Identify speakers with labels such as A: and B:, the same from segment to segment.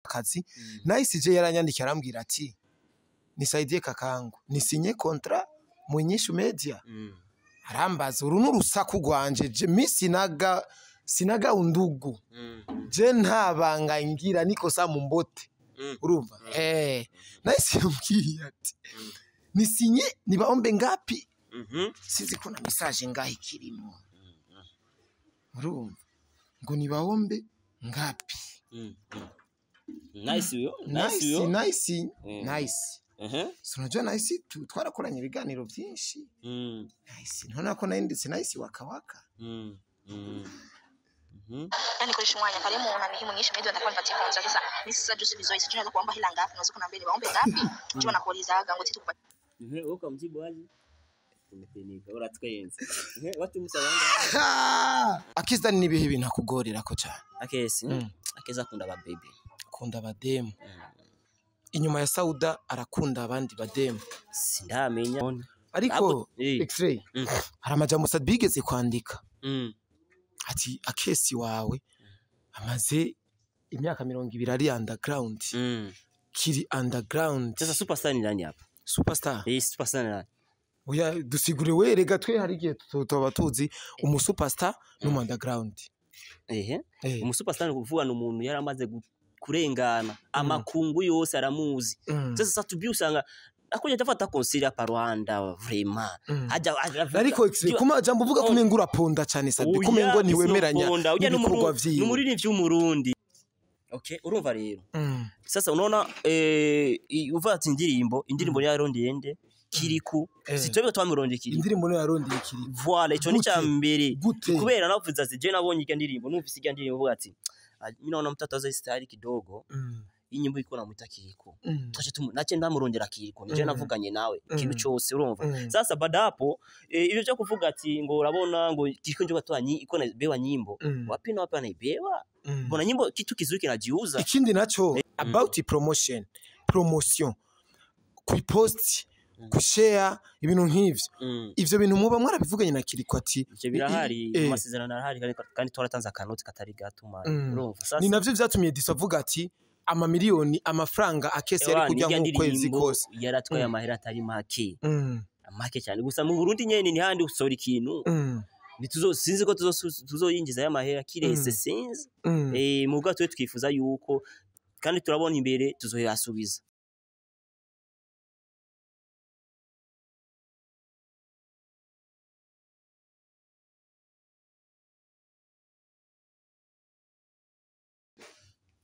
A: Akazi Nice je yaranyandikiye, arambwira ati: "Nisaidie kakangu, nisinye contrat mu Inyishu Media." Arambaza uru n'urusaku rwanje. Je mi sinaga, sinaga undugu. Je nta banga ngira, niko sa mu mbote. Urumva, Nice yambwiye ati: "Nisinye, nibaombe ngapi?" Sinzi ko na message ngaho ikirimo. Urumva ngo nibaombe ngapi?
B: Nice huyo, nice.
A: Nice.
B: Huyo.
A: Nice. Nice. So unajua Nice twarakoranye ibiganiro byinshi. Nice, ntona ko nayinditse Nice wakawaka.
C: Yani kuishi mwanya karimu na nihimu Inyishu Media ndakuwa nipatie contrat. Sasa mimi sasa juzi vizuri sijui naweza kuomba hela ngapi, unaweza kuniambia niwaombe ngapi? Njoo nakuulizaga ngo titu.
B: Wewe ukamjibu aje? Umefinika, uratwenze. Watu musabanga.
A: Akiza ni ibihe bintu akugorerako cyane?
B: Akesi. Akeza akunda aba baby.
A: Akunda abademu. Inyuma ya Sauda arakunda abandi bademu.
B: Sindamenya.
A: Ariko X-ray, hari amajambo Sadbi yigeze kwandika ati Akesi wawe amaze imyaka 20 ari underground. Kiri underground.
B: Sasa superstar ni nani hapa?
A: Superstar.
B: Eh, superstar ni nani?
A: Oya, dusigure we rega, twe hari igihe tuba tuzi umu superstar n'umu underground.
B: Ehe.
A: Eh.
B: Umu superstar ni kuvuga ni umuntu yaramaze kurengana amakungu yose aramuzi. Sasa Satubi usanga akuja tafata konsili hapa Rwanda vraiment. Haja
A: Ariko X-ray, kuma jambo uvuga kumenga uraponda cyane Sadbi, kumengo ntiwemeranya
B: ujya
A: n'ibikorwa vyiwe.
B: N'umuririmbyi w'Umurundi. Okay, urumva rero. Sasa unaona uva ati indirimbo ya Rondi yende Kiriku. Si twebwe twamuronde Kiriku.
A: Indirimbo no yarondeye Kiriku.
B: Voilà, ico ni
A: Gute?
B: ca mbere.
A: Gute?
B: Kubera navuze ati je nabonye irya ndirimbo, numvise irya ndirimbo uvuga ati: "Ah, mimi naona mtoto aza style kidogo." Iyi nyimbo iko namwita Kiriku. Twaje tumu nace ndamurondera Kiriku, nije navuganye nawe ikintu cyose, urumva. Sasa baada hapo ibyo byo kuvuga ati ngo urabona ngo Kiriku njo batoa iko na bewa nyimbo. Wapi na wapi anaibewa? Mbona nyimbo kitu kizuri kinajiuza.
A: Ikindi naco, about promotion, promotion kuipost, kushare, ibintu nk'ivyo. Ivyo bintu muba mwarabivuganye na Kiriko ati
B: Ivyo birahari mu masezerano arahari, kandi twaratanze akanoti katari gato man. Urumva sasa.
A: Ni navyo vyatumye Diso avuga ati amamiliyoni, amafaranga Akesi yari
B: Ewa,
A: kurya
B: nirya
A: nk'ukwezi
B: ndirimbo
A: kose.
B: yaratwaye amahera atari make. Make cyane gusa mu Burundi nyene ni handi usora ikintu. Ntituzo sinzi ko tuzoyinjiza y'amahera kirese, sinzi. Mu bwato twifuza yuko kandi turabona imbere tuzoyasubiza.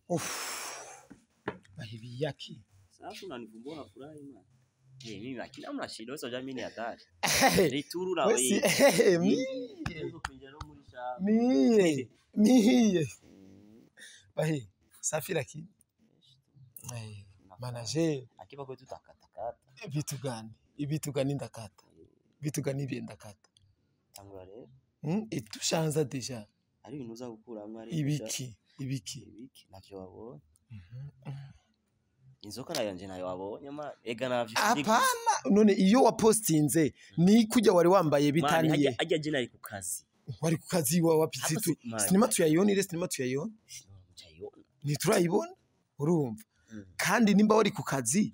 A: Uff. Bahibiyaki.
B: Sasa unanivumbua na furahi man. Mimi lakini hamna shida, sasa jamii ni hatari. Rituru la
A: Wesi
B: wewe.
A: miye.
B: Kuingia no muri shamba.
A: Miye. Miye. Bahi safi lakini. Manager.
B: Akiba kwetu takatakata.
A: Vitu gani? Ibitu gani ndakata? Vitu gani bye ndakata?
B: Tangura rero.
A: Itushanza deja.
B: Ari ibintu uza gukuramwo ari
A: Ibiki? Ibiki?
B: Ibiki navyo wabonye. Inzoka nayo nje nayo wabonye man. Ega navyo.
A: Hapana, none iyo wapostinze ni kujya wari wambaye bitaniye?
B: Ajya je nari ku kazi.
A: Wari ku kazi wa wapi?
B: Hapo
A: Situ
B: man.
A: Sinema tuyayona, ile sinema tuyayona.
B: Mchayona.
A: Ntiturayibona, urumva. Kandi nimba wari ku kazi,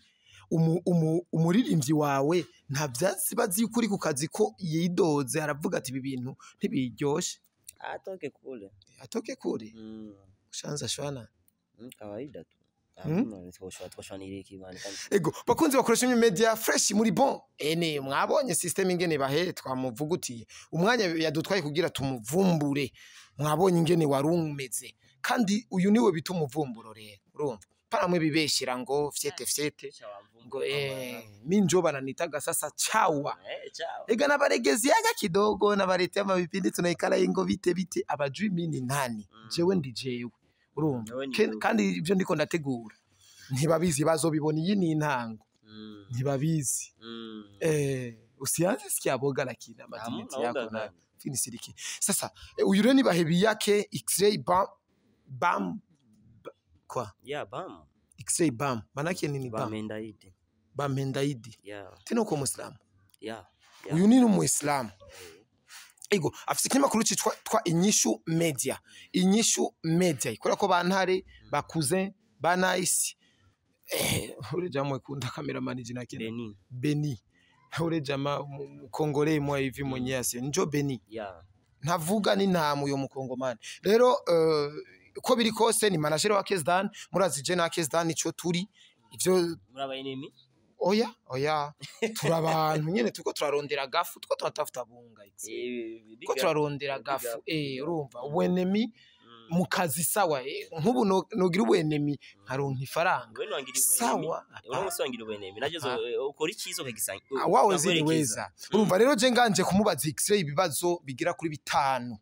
A: umuririmbyi wawe nta vyatsi bazi yuko uri ku kazi, ko yidoze aravuga ati ibi bintu ntibiryoshe.
B: Atoke kule.
A: Atoke kure. Ushanza shwana.
B: Kawaida tu.
A: Ego bakunzi bakoresha media fresh muri bon ene, mwabonye system ingene bahe twamuvugutiye umwanya yadutwaye kugira tumuvumbure. Mwabonye ingene warumeze, kandi uyu niwe bita umuvumburo rero. Urumva paramwe bibeshira ngo fyete fyete ngo minjo bananitaga sasa chawa. Ega nabaregeziaga kidogo, nabaletea mabipindi tunaikala ingo bite bite abajui mini nani. Jewe ndi jewe, urumva.
B: Jewe ni wewe.
A: Kandi ibyo ndiko ndategura ntibabizi, bazobibona. Iyi ni intango, ntibabizi. Usianze sikia boga lakini amatineti
B: Hamna
A: yako
B: woga
A: na
B: gani.
A: finisiriki sasa. Uyu rero ni Bahebiyake X-ray bam bam kwa
B: Yeah, bam.
A: X-ray bam manake nini bam?
B: Bamendaidi.
A: Bamendaidi.
B: Yeah.
A: Tena uko Muislamu?
B: Yeah. Yeah.
A: Uyu ni umuislamu. Ego afise ikinyamakuru citwa twa Inyishu Media. Inyishu Media ikora ko bantare bakuze ba Nice, ule jamaa kunda cameraman jina yake
B: Beni.
A: Beni, ule jamaa mkongole mwa hivi mwenye ase njo Beni. Ntavuga ni ntamu uyo mukongomani rero, uko biri kose ni manager wa Kesdan. Murazi je na Kesdan ico turi ivyo.
B: Muraba enemy?
A: Oya, oya, turi abantu nyene turiko turarondera gafu, tuko turatafuta bunga ko turarondera gafu. Urumva ubu-ennemi mu kazi sawa, nk'ubu nogira ubu-ennemi nkaronka ifaranga.
B: Wewe wangira
A: Sawa.
B: Uno musi wangira ubu-ennemi naje ukora icyiza ukagisanga.
A: Ah, wawe ziriweza. Urumva rero je nganje kumubaza X-ray ibibazo bigira kuri 5,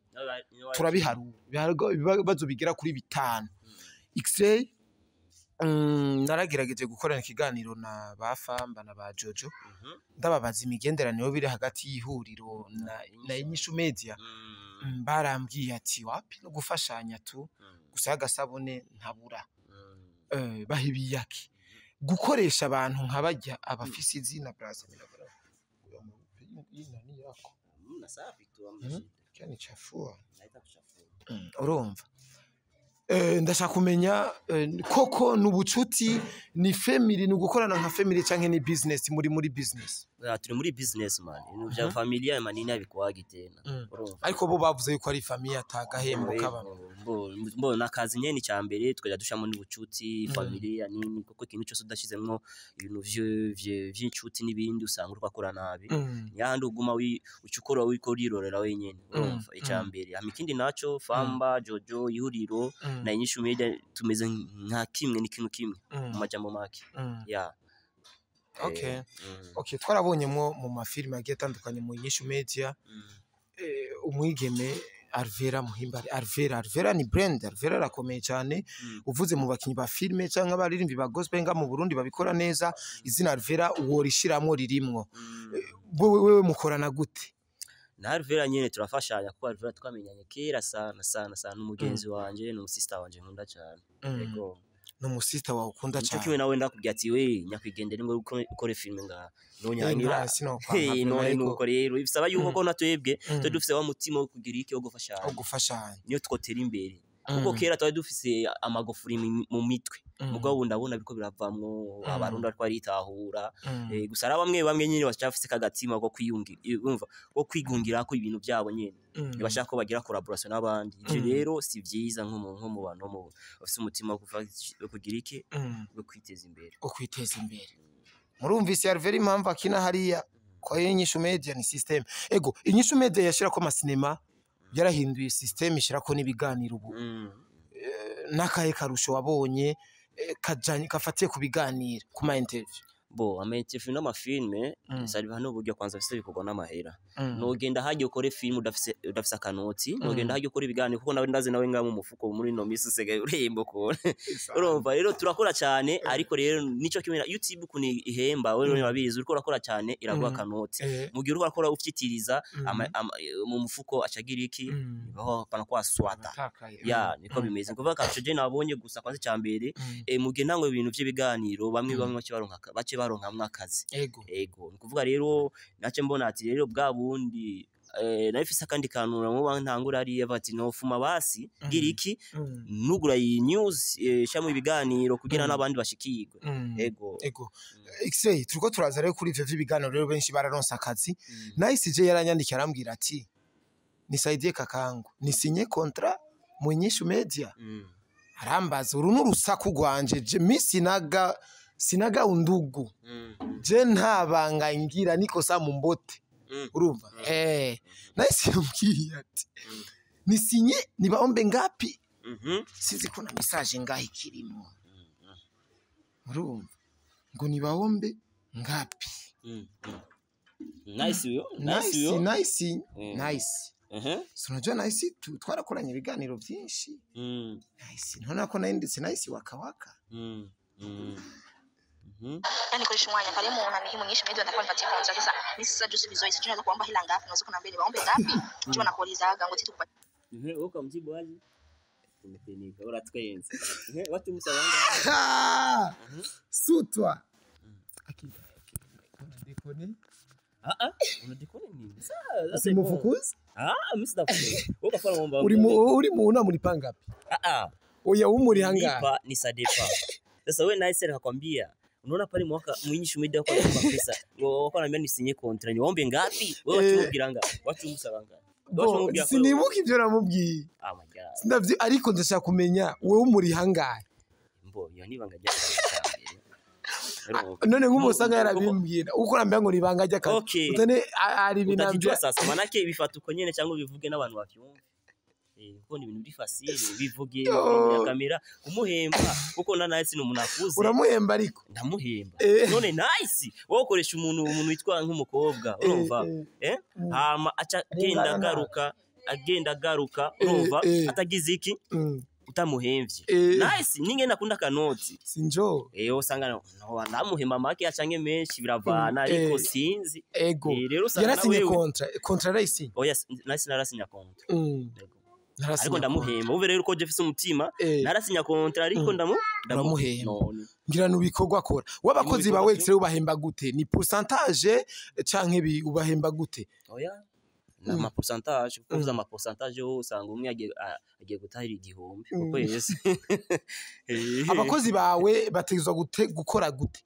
A: turabiharura ibibazo bigera kuri 5. X-ray, naragerageje gukorana ikiganiro na ba Famba na ba Jojo, ndababaza imigenderanire biri hagati y'ihuriro na Inyishu Media. Barambwiye ati wapi, no gufashanya tu gusa, agasabune ntabura. Bahibiyaki gukoresha abantu nka bajya abafise izina braza nani yako.
B: Safi tu.
A: Cyane chafua. Urumva, ndashaka kumenya, koko n'ubucuti, ni family, ni ugukorana nka family canke ni business, muri business?
B: Turi muri business man, ibintu vya familia manini abikuwagi tena, urumva.
A: Ariko bo bavuze yuko ari famille atagahembo kaba.
B: Mbo nakazi nyene ca mbere tukajya dushamo n'ubucuti, familia nini, kuko ikintu cyose udashizemwo ibintu vy'incuti n'ibindi usanga uriko akora nabi. Ni hahandi uguma uca ukora wiko urirorera wenyene, urumva, ica mbere. Hama ikindi naco, Famba, Jojo, ihuriro na Inyishu Media tumeze nka kimwe, ni ikintu kimwe mu majambo make ya.
A: Okay, twarabonyemwo mu mafilime agiye atandukanye mu Inyishu Media, umwigeme Alvera Muhimbare. Alvera ni brand, Alvera arakomeye cyane. Uvuze mu bakinyi ba filime cyangwa abaririmbyi ba gospel nga mu Burundi babikora neza, izina Alvera worishiramwo ririmwo. Wewe mukorana gute?
B: Na Alvera nyene turafashanya, kuko Alvera twamenyanye kera sana sana sana, n'umugenzi wanje, n'umusista wanje nkunda cyane. Yego.
A: Ni umusista wawe ukunda
B: Nico
A: cyane.
B: kimwe nawe ndakubwira ati we nyakwigendera ngo ukore filime nga nonyangira.
A: Sinokwanga.
B: Hey, none
A: ariko
B: nuko rero bisaba yuko ko natwebwe twe dufise wa mutima wo kugira iki, wo gufashanya.
A: Wo gufashanya.
B: Niyo twotera imbere, kuko kera twari dufise amagofuri mu mitwe, mugabo ubu ndabona biriko biravamwo, abarundi bariko baritahura. Gusa ari bamwe bamwe nyene bacafise kagatima ko kwiyungi, urumva, ko kwigungira ko ibintu byabo nyene, ntibashaka ko bagira collaboration n'abandi. Ivyo rero si vyiza nko mu bantu mu bafise umutima wo kugira iki, wo kwiteza imbere.
A: Wo kwiteza imbere. Murumvise Alvera impamvu akina hariya kwa Inyishu Media ni system. Ego, Inyishu Media yashirako amasinema, yarahinduye system, ishirako n'ibiganiro ubu. N'akahe karusho wabonye, kajanye kafatiye ku biganiro, ku ma interview?
B: Bo ama interview n'amafilme, sari hano uburyo kwanza bifise bikorwa n'amahera. Nogenda hajya ukore film udafise akanoti, nogenda hajya ukore ibiganiro, kuko nawe ndazi nawe ngaho mu mufuko muri no misi usigaye urembo kone. Urumva rero turakora cyane, ariko rero nico kimwe na YouTube ukuntu ihemba, wewe urabizi, uriko urakora cyane iraguha akanoti. Mu gihe uriko urakora ufyitiriza, mu mufuko acagira iki, baho panakuwa swata.
A: Atakaye.
B: Ya, niko bimeze. Kuvuga akarusho je nabonye gusa kwanza icambere, mu gihe ntango ibintu vy'ibiganiro, bamwe bamwe bace baronkamwo akazi. Ego, ni kuvuga rero nace mbona ati rero bwa bundi, nari mfise akandi kantu namuba ntangura hariya bati nofuma basi ngira iki, nugura iyi news, shamwe ibiganiro kugira n'abandi bashikirwe. Ego.
A: Ego. X-ray, turiko turaza rero kuri ivyo vy'ibiganiro rero, benshi bararonse akazi. Nice je yaranyandikiye arambwira ati nisaidie kakangu nisinye contrat mu Inyishu Media. Arambaza uru n'urusaku rwanje, je mi sinaga undugu, je nta banga ngira nikosa mu mbote. Urumva, Nice yambwiye ati nisinye nibaombe ngapi? Sinzi ko na message ngaho ikirimo. Urumva ngo nibaombe ngapi?
B: Nice huyo, nice
A: Nice.
B: huyo.
A: Nice. Nice. So unajua Nice twarakoranye ibiganiro byinshi. Nice, ntona ko nayinditse Nice waka waka.
C: Yani nikoresha umwanya kare mu nani munyishe media ndakuwa nipatie contrat. Sasa mimi sasa juu sivizoi sijui naweza kuomba hela ngapi, unaweza kuniambia niwaombe ngapi? Njoo nakuulizaga ngo titu
B: Wewe ukamjibu aje? Umefinika, uratwenze. Watu musabanga.
A: Ah! Sutwa.
B: Ah ah, unadikona nini? Sasa
A: Simufukuzi.
B: Ah, mimi sitafukuza. Wewe ukafanya mambo.
A: Uri mu nama ulipanga ngapi?
B: Ah ah.
A: Oya, umuriha ngahe?
B: Lipa ni sadepa. Sasa wewe Nice akakwambia unaona pale mwaka mwinyishu media kwa kwa pesa. Wako anambia nisinye contrat. Niombe ngapi? Wewe watu ngapi? Watu musaba ngapi?
A: Bo, sinibuka ivyo namubwiye.
B: Oh my God.
A: Sindavyi, ariko ndashaka kumenya wewe umuriha ngahe.
B: Mbo, iyo ni ibanga ry'akazi.
A: None nk'umusanga yarabimbwira uko nambia ngo nibanga ry'akazi.
B: Okay.
A: Utane ari
B: Utajijua
A: binambya.
B: sasa manake bifata uko nyene cyangwa bivuge n'abantu bavyumve. Kuko ni ibintu biri facile bivuge imbere ya kamera kumuhemba, kuko na Nice ni umuntu akuze.
A: Uramuhemba ariko?
B: Ndamuhemba. None Nice wowe ukoresha umuntu witwa nk'umukobwa, urumva? Hama aca agenda agaruka, agenda agaruka, urumva? Atagize iki? Utamuhemvye. Nice ninge nakunda kanoti.
A: Sinjo.
B: Usanga no ndamuhemba make acange menshi biravana, ariko sinzi.
A: Ego.
B: Rero usanga
A: yarasinye contrat arayisinye.
B: Oya, Nice narasinya contrat. Ariko ndamuhemba. Uve rero ko Jeff umutima narasinya contrat, ariko
A: ndamuhemba. Ngira nubikorwa akora. Wabakozi bawe X-ray ubahemba gute? Ni pourcentage canke ubahemba gute?
B: Oya. Na ma pourcentage, kuvuza ma pourcentage usanga umwe agiye gutahira 1000 kuko yese.
A: Abakozi bawe bategezwa gute gukora gute?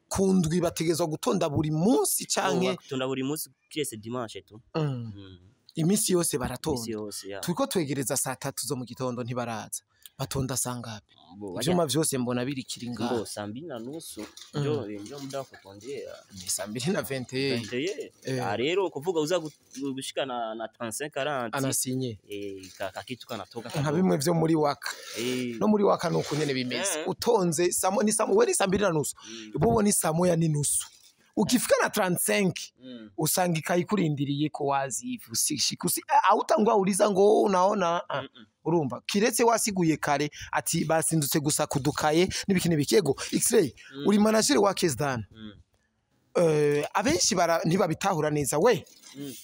A: Kundwi bategezwa gutonda buri munsi canke
B: gutonda buri munsi kirese dimanche tu.
A: Imisi yose baratonda. Turiko twegereza saa 3 zo mu gitondo ntibaraza. Batonda sangapi? Ivyuma vyose mbona biri kiringa.
B: Ngo saa 2:30 njo muda kutondera.
A: Ni saa 2:21.
B: Ah rero kuvuga uza gushika na 35 40.
A: Anasinye.
B: Kakitu kanatoka.
A: Nka bimwe vyo muri waka. No muri waka nuko nyene bimeze. Utonze saa ni saa we ni saa 2:30. Bobo ni saa 1:30. Ukifika na 35 usanga ikayikurindiriye ko wazivu usishikusi autangwa uliza ngo unaona urumva kiretse wasiguye kare ati basindutse gusa kudukaye n'ibiki n'ibikego. X-ray uri manager wa Kesdan. Abenshi ntibabitahura neza we.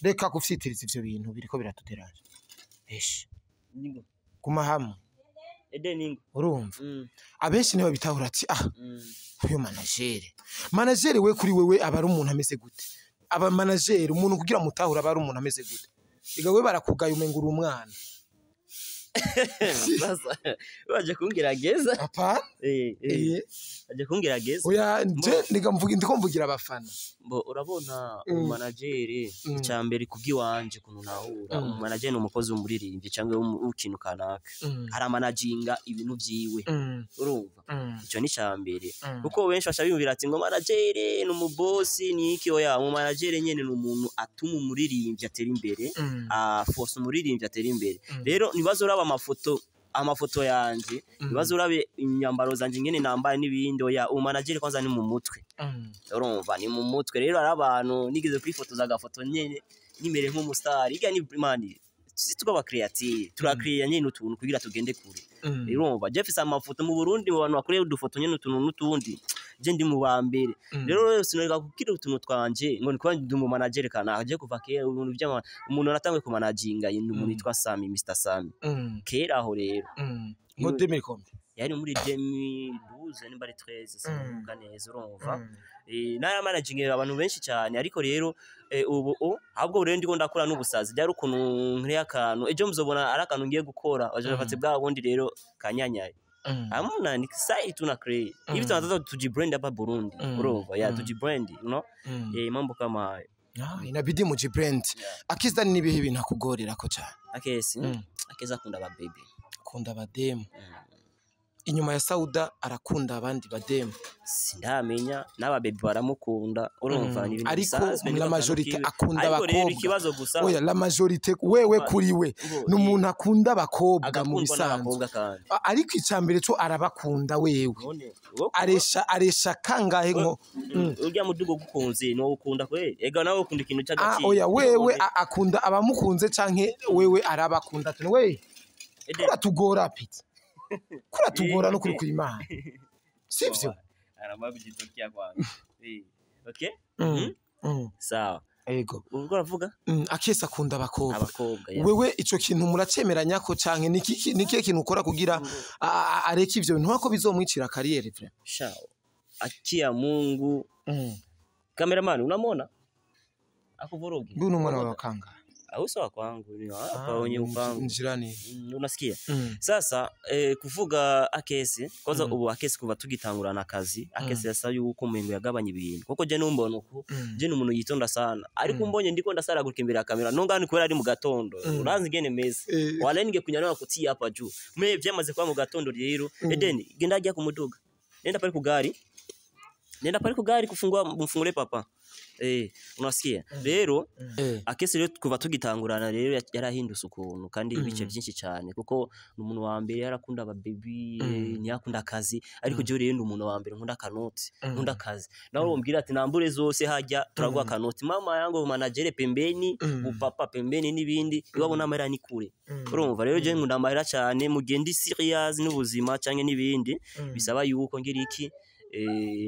A: Reka kufyitiriza ivyo bintu biriko biratuteraje. Esh.
B: Ningo.
A: Guma hamwe.
B: Ede ningo.
A: Urumva. Abenshi ntibabitahura ati uyu manager we kuri wewe aba ari umuntu ameze gute? Aba manager umuntu kugira mutahura aba ari umuntu ameze gute? Iga we barakugaye umenga uri umwana.
B: Sasa waje kungerageza.
A: Apa?
B: Waje kungerageza.
A: Oya nje niga mvuga ndiko mvugira abafana.
B: Bo urabona umanager icyambere kubwiwanje kuntu nahura umanager ni umukozi w'umuririmbyi cyangwa w'ikintu kanaka. Aramanaginga ibintu vyiwe. Urumva? Ico ni cyambere. Kuko benshi bashabiyumvira ati ngo manager ni umubosi ni iki, oya umanager nyene ni umuntu atuma umuririmbyi atera imbere, force umuririmbyi atera imbere. Rero nibazo uraba amafoto yanje, nibazo urabe imyambaro zanje ngene nambaye n'ibindi, oya umanager kwanza ni mu mutwe. Urumva ni mu mutwe. Rero ari abantu nigeze kwifotoza agafoto nyene nimere nk'umustar. Iga ni mani sisi tukaba creative, turakreya nyene utuntu kugira tugende kure. Urumva Jeff sa amafoto mu Burundi mu bantu bakoreye udufoto nyene utuntu n'utundi je ndi mu bambere. Rero sinoreka kukira utuntu twanje ngo nikuba ndi mu manager kana aje kuva kera ibintu by'ama umuntu aratangwe ku managinga umuntu yitwa Sami, Mr Sami. Kera aho rero
A: ngo 2000
B: yari muri 2012 nimba ari 13 sinibuka neza urumva. Nara managing abantu benshi cyane, ariko rero ubu ahubwo rero ndiko ndakora n'ubusazi byari ukuntu nkiri akantu ejo muzobona ari akantu ngiye gukora baje bwa bundi rero kanyanyaye. Amuna ni sai tuna create hivi tunataka tujibrand hapa Burundi urumva ya tujibrand you know mambo kama hayo.
A: Inabidi mujibrand. Akizdan nibihe ibintu akugorera ko cyane?
B: Akesi akeza akunda ba baby,
A: akunda abademu. Inyuma ya Sauda arakunda abandi bademu.
B: Sindamenya n'aba baby baramukunda urumva ni ibintu
A: bisanzwe, ariko la majorité akunda abakobwa.
B: Ikibazo gusa
A: oya la majorité wewe kuri we ni umuntu akunda abakobwa mu bisanzwe, ariko icambere cyo arabakunda wewe. Aresha kangahe nko
B: urya mudugo gukunze no ukunda kwe ega nawe ukunda ikintu cy'agaciro.
A: Oya wewe akunda abamukunze canke wewe arabakunda we kuratugora piti kuratugora no kuri kuimana sivyo
B: arababijitokya kwanza. Okay. Sawa.
A: Ego
B: ubwo uravuga
A: akesa akunda abakobwa. Wewe ico kintu muracemeranya ko canke niki kintu ukora kugira areke ivyo bintu nko bizomwicira carrière vrai?
B: Shao akia Mungu. Cameraman unamona akuvoroge
A: ndu numwana wa kanga
B: Au sawa kwangu ni hapa wenye upangu.
A: Njirani.
B: Unasikia? Sasa kuvuga Akesi kwanza ubu Akesi kuva tugitangurana akazi Akesi yasa yuko umengo yagabanya ibintu kuko je numbona uko je n'umuntu yitonda sana ariko umbonye ndiko ndasaragurika imbere ya kamera nongani kubera ari mu gatondo uranzi ngene meze wala ninge kunyanyura kutia hapa juu mwe byamaze kuba mu gatondo rero Eden genda ajya kumuduga nenda pale kugari nenda pale kugari kufungua mfungule papa unasikia rero Akesi rero kuva tugitangurana rero yarahindutse ukuntu kandi ibice byinshi cyane kuko n'umuntu wa mbere yarakunda aba baby ntiyakunda akazi ariko je rero n'umuntu wa mbere nkunda akanoti nkunda akazi nawe umbwira ati nambure zose hajya turaguha akanoti mama yangu manager pembeni upapa pembeni n'ibindi iwabo namahera ni kure urumva rero je nkunda amahera cyane mugende serious n'ubuzima canke n'ibindi bisaba yuko ngira iki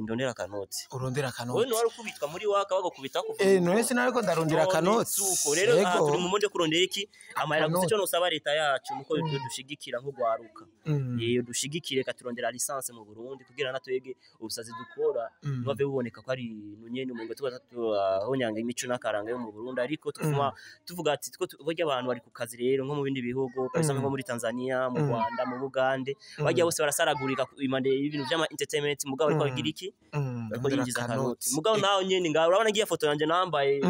B: ndondera akanoti
A: urondera akanoti
B: wewe wari ukubitwa muri waka bagakubita kuva
A: none sinariko ndarondera akanoti
B: rero turi mu monde kurondera iki amahera gusa cyo nosaba leta yacu nuko dushigikira nko gwaruka dushigikire katurondera licence mu Burundi kugira natwege ubusazi dukora bave buboneka ko ari nyene umengo tuba tuhonyanga imico n'akaranga yo mu Burundi ariko tufuma tuvuga ati two burya abantu bari ku kazi rero nko mu bindi bihugu par exemple nko muri Tanzania mu Rwanda mu Bugande bajya bose barasaragurika imande y'ibintu by'ama entertainment mugabo ariko bagira iki ariko yinjiza akanoti mugabo nawe nyene ngaho urabona ngiye foto yanje nambaye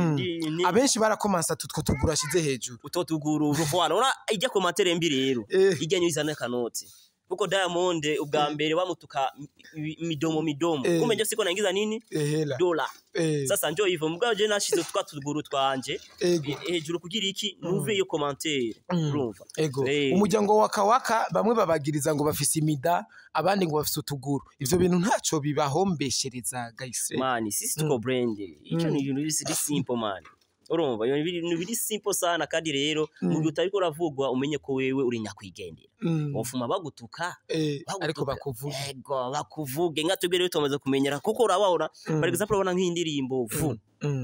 A: abenshi barakomansa tutwo tugura ashize hejuru
B: utwo tuguru uruvana ura ijya komantere mbi rero ijya nyizana akanoti kuko Diamond ubwa mbere bamutuka midomo midomo kumbe nje siko naingiza nini dola sasa njo hivyo mugabo je nashize twa tuguru twanje hejuru kugira iki nuve iyo commentaire urumva
A: ego umuryango wa Kawaka bamwe babagiriza ngo bafise imida abandi ngo bafise utuguru ivyo bintu ntaco bibahombeshereza guys
B: man sisi tuko brand ico ni ibintu biri simple man urumva ibintu biri simple sana kandi rero mu gihe utariko uravugwa umenye ko wewe uri nyakwigendera wofuma bagutuka
A: ariko bakuvuge
B: ego bakuvuge nka twebwe rero tumaze kumenyera kuko urabahora for example urabona nk'indirimbo vu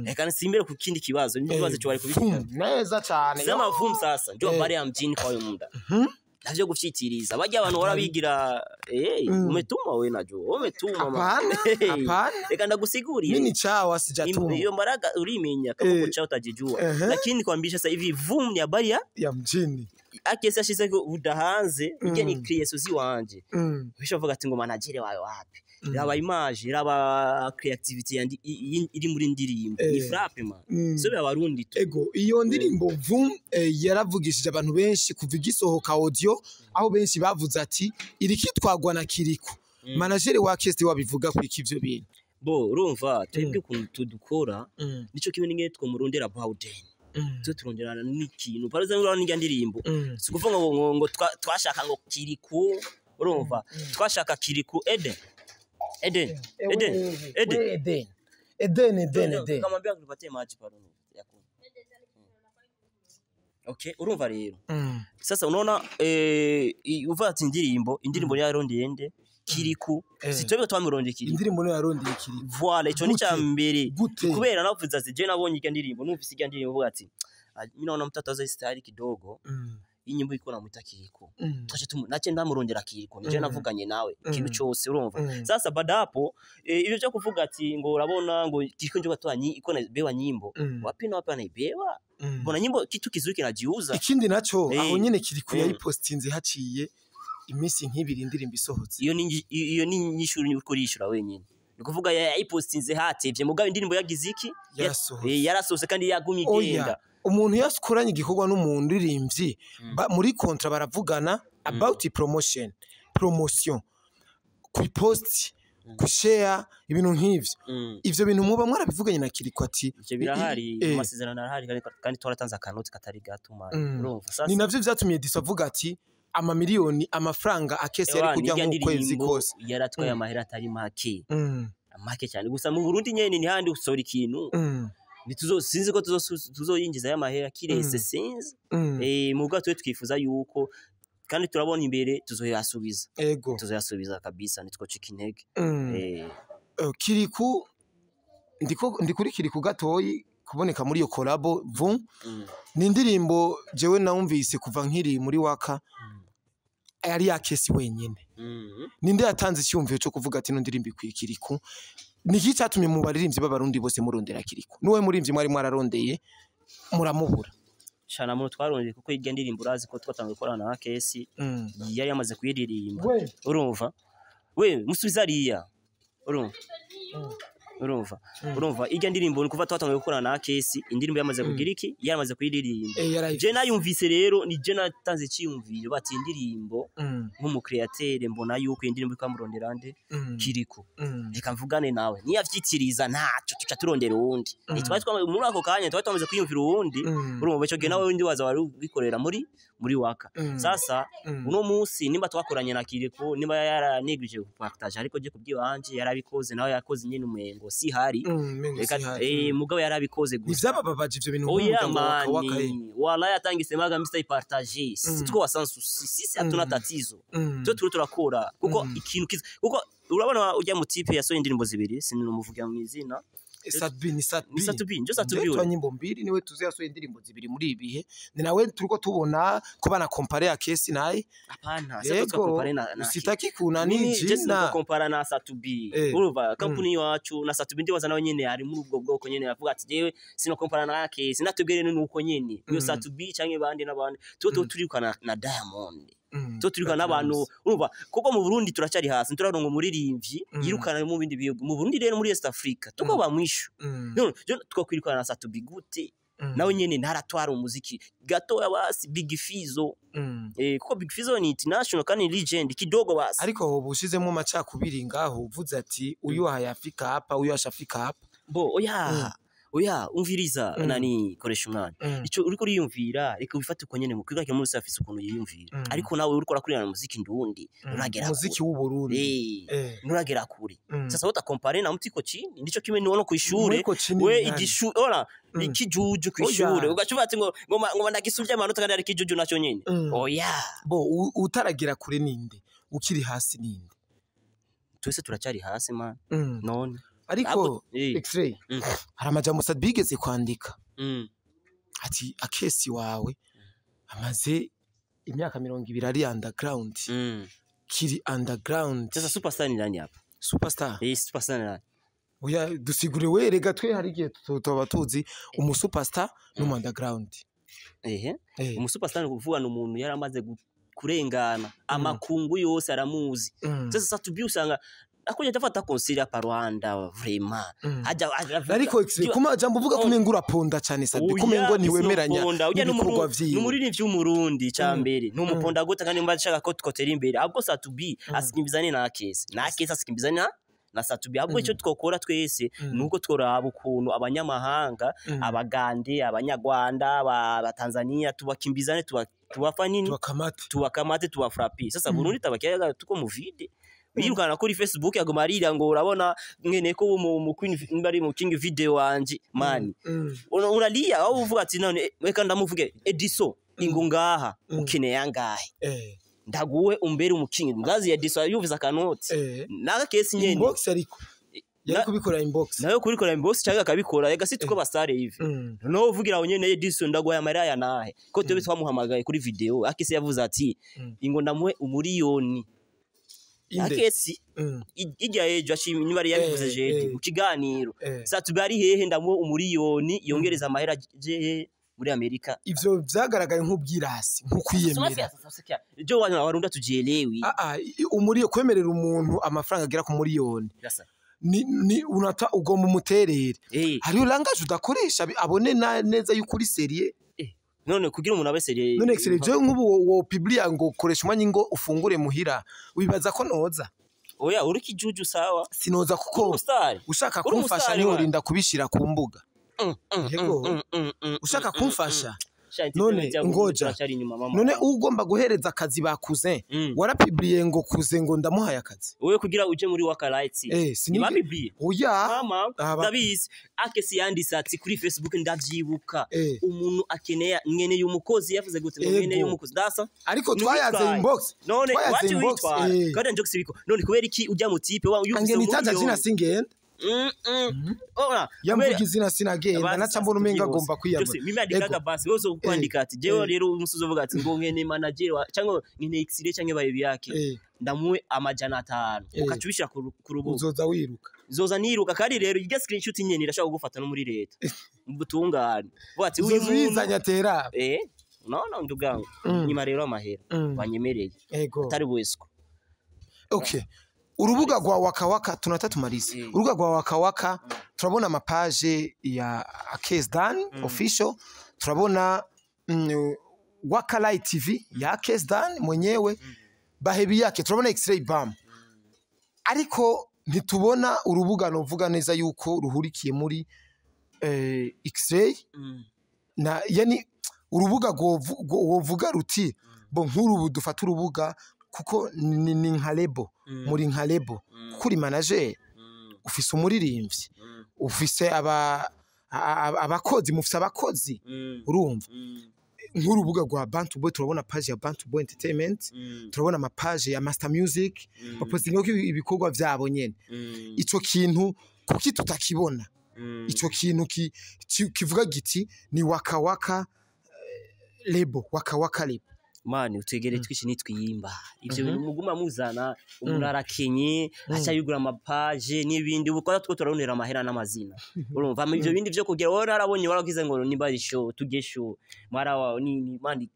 B: reka nsimbere ku kindi kibazo n'ikibazo cyo bari kubishyira
A: neza cyane
B: sema vum sasa ndio habari ya mjini kwa muda navyo gufyitiriza bajya abantu barabigira umetuma we najua umetuma
A: hapana hapana
B: reka ndagusigurire
A: mimi chawa sijatuma
B: iyo mbaraga urimenya kama chawa utajijua lakini kwambisha sasa hivi vum ni habari
A: ya mjini
B: Akesi ashize ko udahanze ije ni creation ziwanje bishovuga ati ngo manager wawe wapi raba image raba creativity yandi iri muri ndirimbo ni frappe man so abarundi tu
A: ego iyo ndirimbo vum yaravugishije abantu benshi kuva igisohoka audio aho benshi bavuze ati iri kitwagwa na Kiriko manager wa Akesi wabivuga ku ivyo bintu
B: bo urumva twebwe ukuntu tudukora nico kimwe n'inge twomurondera Bowden twe turonderana n'ikintu par exemple urabona n'irya ndirimbo si kuvuga ngo ngo twashaka ngo Kiriku urumva twashaka Kiriku Eden Eden Eden Eden
A: Eden Eden Eden Eden
B: kamwambia tupatie maji pale ya kunywa okay urumva rero sasa unaona uva ati indirimbo yarondeye nde Kiriku si twebwe twamurondeye Kiriku
A: indirimbo no yarondeye Kiriku
B: voilà ico ni cyambere kubera navuze ati je nabonye irya ndirimbo numvise irya ndirimbo vuga ati mimi naona mtoto aza style kidogo iyi nyimbo iko namuita Kiriku twaje nace ndamurondera Kiriku nije navuganye nawe ikintu cyose urumva sasa baada hapo ibyo byo kuvuga ati ngo urabona ngo Kiriku njo batwanyi iko bewa nyimbo wapi na wapi anaibewa bona nyimbo kitu kizuri kinajiuza
A: ikindi naco aho nyene Kiriku yayipostinze haciye imisi nk'ibiri indirimbo isohotse
B: iyo ni nyishuri uriko urishura wenyine ni kuvuga yayipostinze hatevye mugabo indirimbo yagize iki yarasohotse kandi yagumye igenda
A: umuntu yakoranye igikorwa n'umuntu uririmbyi muri kontra baravugana about promotion ku post ku share ibintu nk'ivyo ivyo bintu muba mwarabivuganye na Kiriko ati
B: ivyo birahari amasezerano arahari kandi twaratanze akanoti katari gato man urumva
A: sasa ni navyo vyatumye Diso avuga ati amamiliyoni amafaranga Akesi yari kujya mu kwezi kose
B: yaratwaye amahera atari make make cyane gusa mu Burundi nyene ni handi usora ikintu nituzo sinzi ko tuzoyinjiza y'amahera kirese sinzi muga twe twifuza yuko kandi turabona imbere tuzoyasubiza
A: ego
B: tuzoyasubiza kabisa nitwo cika intege
A: Kiriku ndiko ndikuri Kiriku gatoyi kuboneka muri iyo collabo vum ni indirimbo jewe nawumvise kuva nkiri muri waka yari Akesi wenyene ninde yatanze icyumviro cyo kuvuga ati ndirimbo ikwiye Kiriku niki cyatumye mu baririmbyi b'abarundi bose murondera Kiriku nuwe murimbyi mwari mwararondeye muramubura
B: Shana muntu twarondeye kuko irya ndirimbo urazi ko twatangiye gukorana na Kesi yari yamaze kuyiririmba. Urumva we musubiza ariya. Urumva urumva urumva irya ndirimbo ni kuva twatangiye gukorana na Kesi indirimbo yamaze kugira iki yaramaze kuyiririmba. Je nayumvise rero ni je natanze cyiyumviro bati indirimbo nk'umukreateur mbona yuko indirimbo ikamurondera nde Kiriko reka mvugane nawe niyavyitiriza ntaco tuca turondera uwundi. Nitwari muri ako kanya twari twamaze kwiyumvira uwundi. Urumva ico gihe nawe undi waza wari ubikorera muri waka. Sasa uno munsi nimba twakoranye na Kiriko nimba yaranegije gupartage ariko je kubyiwanje yarabikoze nawe yakoze nyine umengo si hari reka mugabo yarabikoze gusa.
A: Ivyabababaje ivyo bintu
B: oya mani wala yatangisemaga Mr partager tuko sans souci sisi hatuna tatizo twe turi turakora kuko ikintu kiza kuko urabona ujya mu type yasohoye indirimbo zibiri sinumuvuga mu izina
A: Sat-B ni Sat-B
B: ni Sat-B njo Sat-B
A: we nyimbo mbiri niwe tuzi yasohoye indirimbo zibiri muri ibihe ni nawe turiko tubona ko bana compare ya Kesi naye.
B: Hapana sasa tukompare na
A: usitaki kuna ni jina
B: tukompara na Sat-B. Urumva kampuni yacu na Sat-B ndibaza nawe nyene ari muri ubwo bwoko nyene avuga ati jewe sinokompara na Kesi natubwire nuko nyene iyo Sat-B canke bandi nabandi tuba turikana na Diamond tuba turikana n'abantu. Urumva kuko mu Burundi turacyari hasi turarongo muririmbyi yirukana mu bindi bihugu mu Burundi rero muri East Africa tuko ba mwisho none twakwirukana na Sat-B gute nawe nyene ntaratwara umuziki gato basi Big Fizzo kuko Big Fizzo ni international kandi legend kidogo basi.
A: Ariko hoba ushizemo macakubiri ngaho uvuze ati uyu hayafika hapa uyu ashafika hapa
B: bo oya oya umviriza nani koresha umwana ico uriko uriyumvira reka ubifate uko nyene mukwiga muri service ukuntu yiyumvira ariko nawe uriko urakurira muziki ndundi nuragera
A: muziki w'u Burundi
B: nuragera kure. Sasa utakompare na mutiko chini nico kimwe niwono kwishure we igishu ora ikijuju kwishure ugacuva ati ngo ngo ndagisubye amanota kandi ari kijuju naco nyene oya
A: bo utaragira kure ninde ukiri hasi ninde
B: twese turacyari hasi man none.
A: Ariko X-ray hari amajambo Sat-B yigeze kwandika ati Akesi wawe amaze imyaka 20 ari underground kiri underground.
B: Sasa superstar ni nani hapa?
A: Superstar
B: superstar ni nani?
A: Oya dusigure we rega twe hari igihe tuba tuzi umu superstar n'umu underground.
B: Umu superstar ni kuvuga n'umuntu yaramaze kurengana amakungu yose aramuzi. Sasa Sat-B usanga akuja tafata consider pa Rwanda vraiment haja
A: ariko kuma jambo uvuga kumengura ponda cyane Sat-B kumengo ntiwemeranya n'ibikorwa vyiwe
B: n'umuririmbyi w'umurundi cyambere n'umuponda gute kandi mba nshaka ko twotera imbere ahubwo Sat-B asikimbizane na Kesi na Kesi asikimbizane na Sat-B ahubwo icyo twokora twese nuko tworaba ukuntu abanyamahanga abagande abanyarwanda abatanzania tubakimbizane tubafa nini tubakamate tubafrapi. Sasa Burundi tabakiyaga tuko mu vide yirukana kuri Facebook agoma arira ngo urabona mwene ko mu Queen bari mu King video wanje mani uralia aho uvuga ati none reka ndamuvuge Ediso ingo ngaha ukeneye angahe ndaguwe umbere umukingi ngazi ya Ediso yuvuza kanoti naka kesi nyene
A: inbox ariko yari kubikora inbox
B: nayo kubikora inbox cyangwa akabikora ega si tuko basare hivi no uvugira aho nyene Ediso ndaguye amara ya nahe ko twebe twamuhamagaye kuri video akese yavuze ati ingo ndamuhe umuriyoni Akesi ijya ejo ashimye niba yabivuze jeje mu kiganiro Sat-B ari hehe ndamuhe umuriyoni yongereza amahera je muri Amerika.
A: Ivyo vyagaragaye nk'ubwirasi nk'ukwiyemera
B: jo warunda tujielewi
A: umuriyo kwemerera umuntu amafaranga agera ku muriyoni ni unata ugomba umuterere hariyo langaje udakoresha abone neza y'ukuri serie.
B: None kugira umuntu abe serie
A: none excellent je nkubu wo publia ngo koresha umwanya ngo ufungure muhira wibaza ko noza
B: oya uri kijuju sawa
A: sinoza kuko ushaka kumfasha ni urinda kubishira ku mbuga yego ushaka kumfasha none ngoja none ugomba guhereza akazi ba cousin warapibliye ngo cousin ngo ndamuhaye akazi
B: wewe kugira uje muri Waka Light nibabibliye
A: oya
B: mama ndabizi Akesi yanditse ati kuri Facebook ndavyibuka umuntu akeneye mwene y'umukozi yavuze gute mwene y'umukozi dasa
A: ariko twayaze inbox
B: none waje witwara kandi njo kusibiko none kubera iki ujya mu type wa
A: yuvuze ngo nitaja jina singenda Yamvuga izina sinagenda naca mbona umenga agomba kwiyambaza.
B: Mimi andikaga basi wewe ukwandika ati jewe rero umusuzo uvuga ati ngo nkene manager cyangwa nkene X-ray cyangwa bayebi yake ndamuwe 500 ukacubisha ku rubuga
A: uzoza wiruka
B: zoza niruka. Kandi rero irya screenshot nyene irashaka kugufata no muri leta ubutungane vuga ati
A: uyu muntu atera
B: no ndugango nyuma rero amahera banyemereye atari bwesco.
A: Okay, urubuga rwa Wakawaka tunatatumalize. Urubuga rwa Wakawaka turabona amapaje ya Akes Dan official, turabona Wakalai TV ya Akes Dan mwenyewe, bahebi yake turabona X-Ray Bam, ariko ntitubona urubuga novuga neza yuko ruhurikiye muri X-Ray na yani urubuga rwovuga ruti bo nk'urubu dufata urubuga kuko ni nka lebo, muri nka lebo kuko uri manager, ufise umuririmbyi, ufise abakozi, mufise abakozi, urumva nk'urubuga rwa Bantu Boy turabona page ya Bantu Boy Entertainment, turabona ama page ya Master Music bapostinga ko ibikorwa vyabo nyene. Ico kintu kuki tutakibona? Ico kintu kivuga giti ni Wakawaka lebo, Wakawaka lebo.
B: Mani utegere twishi nitwiyimba ivyo bintu muguma muzana umuntu arakenye acha yugura amapaje n'ibindi uko two turarondera amahera n'amazina urumva ivyo bindi vyo kugira wowe narabonye waragize ngo nimba show tujye show mara wa ni mani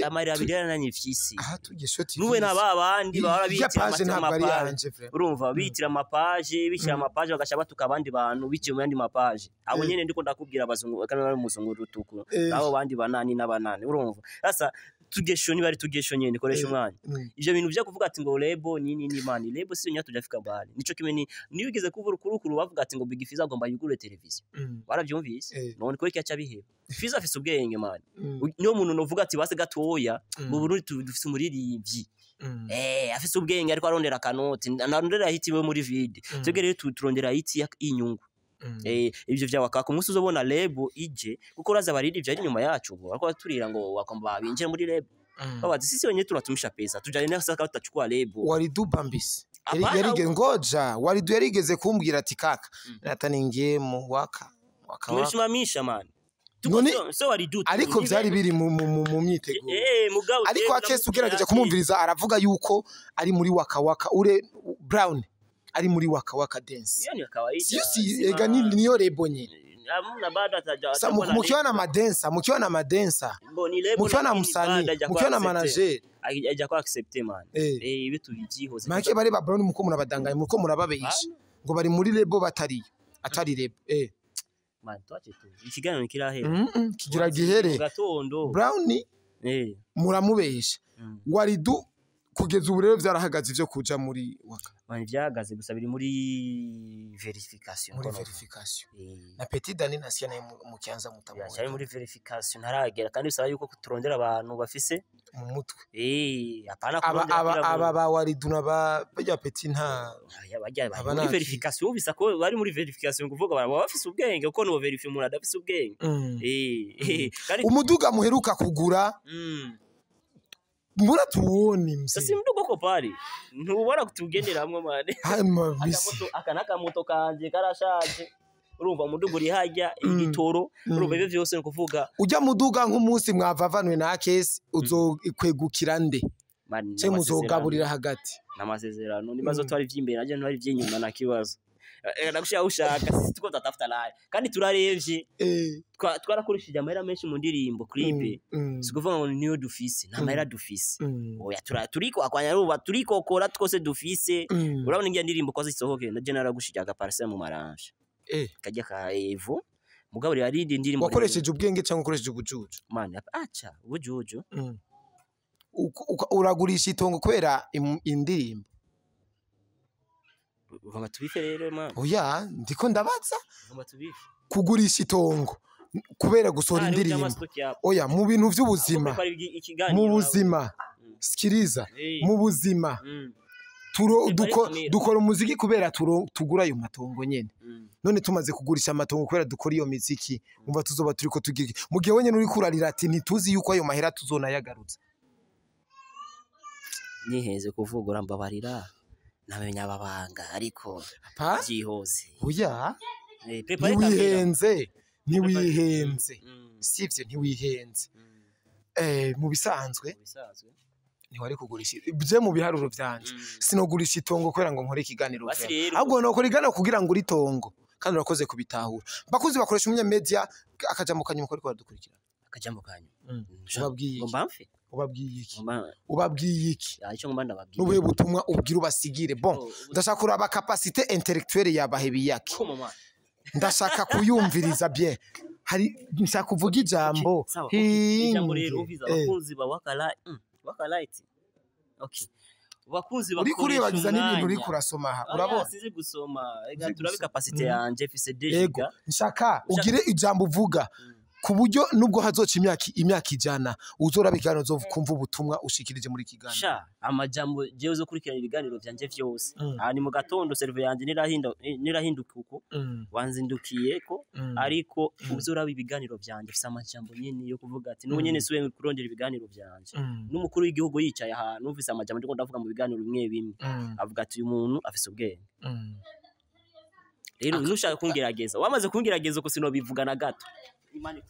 B: amahera abiri yarananye vyisi
A: aha tujye show TV
B: nuwe na babandi bahora bitira amapaje urumva bitira amapaje bishira amapaje bagasha batuka abandi bantu biciye mu yandi mapaje abo nyene ndiko ndakubwira abazungu kandi bari muzungu rutuku abo bandi banani n'abanani urumva sasa tugesho ni bari tugesho nyene koresha umwanya ivyo bintu byo kuvuga ati ngo lebo nini ni mani lebo si nyato tujafika bali nico kimwe ni wigeze kuvura kurukuru bavuga ati ngo Big Fizzo agomba yugure television baravyumvise none ko iki biheba Fizzo afise ubwenge mani niyo muntu novuga ati base gatoya mu Burundi dufise umuririmbyi afise ubwenge ariko arondera kanoti arondera hiti we muri vide twebwe rero turondera hiti inyungu ivyo vya Wakaka umunsi uzobona lebo ije kuko uraza bariri ari nyuma yacu ubu ariko turira ngo wakomba binjira muri lebo babazi sisi wenyewe turatumisha pesa tujane nasa kama tutachukua lebo.
A: Walidu Bambisi yarigeze ngoja Walidu yarigeze kumbwira ati kaka nataningiye mu waka waka
B: tumeshimamisha man so Walidu
A: ariko vyari biri mu myiteguro
B: mugabo
A: ariko Akes ugerageje kumumviriza aravuga yuko ari muri Wakawaka ure Brown ari muri Wakawaka dance.
B: Hiyo ni kawaida.
A: Sisi ega niyo lebo nyene.
B: Hamna bado ataja.
A: Sasa mkiwa na madensa, mkiwa na madensa. Mkiwa na msanii, mkiwa na manager.
B: Haja kwa accept man. Ibitu bijihoze.
A: Make bari ba Brown muko murabadanganya, muko murababesha. Ngo bari muri lebo batari. Atari lebo.
B: Man twache tu. Ikiganiro kirahera.
A: Kigira gihere.
B: Gatondo.
A: Brown muramubesha. Walidu kugeza ubu rero vyarahagaze ivyo kuja muri Waka.
B: Mani vyahagaze gusa biri muri verification.
A: Muri verification. Na Petit Dani nasiya naye mukianza mutamubona.
B: Yari muri verification ntaragera kandi bisaba yuko turondera abantu bafise
A: mu mutwe.
B: Apana kurondera
A: aba ba Walidu na ba bajya Petit nta
B: bajya muri verification bisa ko bari muri verification kuvuga baba bafise ubwenge kuko no verify umuntu adafise ubwenge.
A: Kandi umuduga muheruka kugura mbura tuwoni mzee.
B: Sasa mdogo ko pale. Ntubora kutugendera hamwe mane. Aka nakamoto kanje karashaje. Urumva umudugo uri hajya igitoro urumva ibyo byose nukuvuga.
A: Ujya muduga nk'umunsi mwavavanwe na Akes uzokwegukira nde? Cyo muzogaburira hagati.
B: Namasezerano nibazo twari vyimbere naje ntwari vyinyuma na kibazo. Nagushaka ushaka sisi tuko tatafuta naye kandi turarevye twarakoresheje amahera menshi mu ndirimbo clip sikuvuga ngo niyo dufise nta mahera dufise oya turiko akwanya ruba turikokora twose dufise urabona ngiye ndirimbo kwazo isohoke na general gushija aga parcelle mu maranje kajya ka Evo mugabo yari indirimbo
A: wakoresheje ubwenge cyangwa ukoresheje ubujuju
B: man acha ubujuju
A: uragurisha itongo kubera indirimbo
B: Uvanga tubife rero man.
A: Oya ndiko ndabaza.
B: Uvanga tubife.
A: Kugurisha itongo kubera gusohora indirimbo. Oya mu bintu by'ubuzima. Mu buzima. Sikiriza. Mu buzima. Dukora umuziki kubera tugura ayo matongo nyene. None tumaze kugurisha amatongo kubera dukora iyo miziki, umva tuzoba turiko tugiye. Mu gihe wenyene uri kurarira ati ntituzi yuko ayo mahera tuzonayagarutsa.
B: Niheze kuvugura mbabarira. Namenya ababanga ariko
A: Pa
B: byihose.
A: Oya.
B: Prepare kamera.
A: Ntiwihenze, ntiwihenze. Sivyo, ntiwihenze. Mu bisanzwe
B: Mu bisanzwe.
A: ntiwari kugurisha bye mu biharuro vyanje. Sinogurisha itongo kubera ngo nkore ikiganiro
B: Basi
A: vraiment.
B: rero.
A: Ahubwo nokora ikiganiro kugira ngo uritongo, kandi urakoze kubitahura. Bakuzi bakoresha umunyamedia akajambo kanyuma ko ariko baradukurikirana.
B: Akajambo kanyu.
A: Ubabwiye iki?
B: Ngomba mfe.
A: Ubabwiye iki?
B: Ngomba
A: Ubabwiye iki?
B: Icyo ngomba ndababwira.
A: N'ubuhe butumwa ubwira ubasigire? Bon,
B: Oh,
A: ndashaka kuraba capacité intellectuelle yabahebiyake.
B: Koma.
A: Ndashaka kuyumviriza bien. Hari nshaka kuvuga ijambo.
B: Sawa. Okay. Ijambo rero
A: Hinge.
B: uviza abakunzi ba Wakala, Waka Light. Okay. Bakunzi
A: Uri
B: bakoresha
A: kuribagiza n'ibintu uri
B: umwanya.
A: kurasoma aha.
B: Oya,
A: Urabona?
B: sinzi gusoma. Reka
A: Uzi
B: turabe
A: gusoma.
B: capacité yanje mfise 2
A: Yego,
B: giga.
A: nshaka ugire ijambo uvuga ku buryo nubwo hazoca imyaka 100 uzoraba ikiganiro uzokumva ubutumwa ushikirije muri kiganiro.
B: Sha, amajambo jewe uzokurikirana ibiganiro vyanje vyose.
A: Mm.
B: Aha ni mu gatondo server yanje nirahinda nirahinduka uko wanzindukiyeko, ariko uzoraba ibiganiro vyanje mfise amajambo nyene yo kuvuga ati n'ubu nyene subiye kurondera ibiganiro vyanje. N'umukuru w'igihugu yicaye ahantu mfise amajambo ndiko ndavuga mu biganiro bimwe bimwe, avuga ati uyu muntu afise ubwenge. Rero nushaka kungerageza, wamaze kungerageza uko sinobivuga na gato. Imana.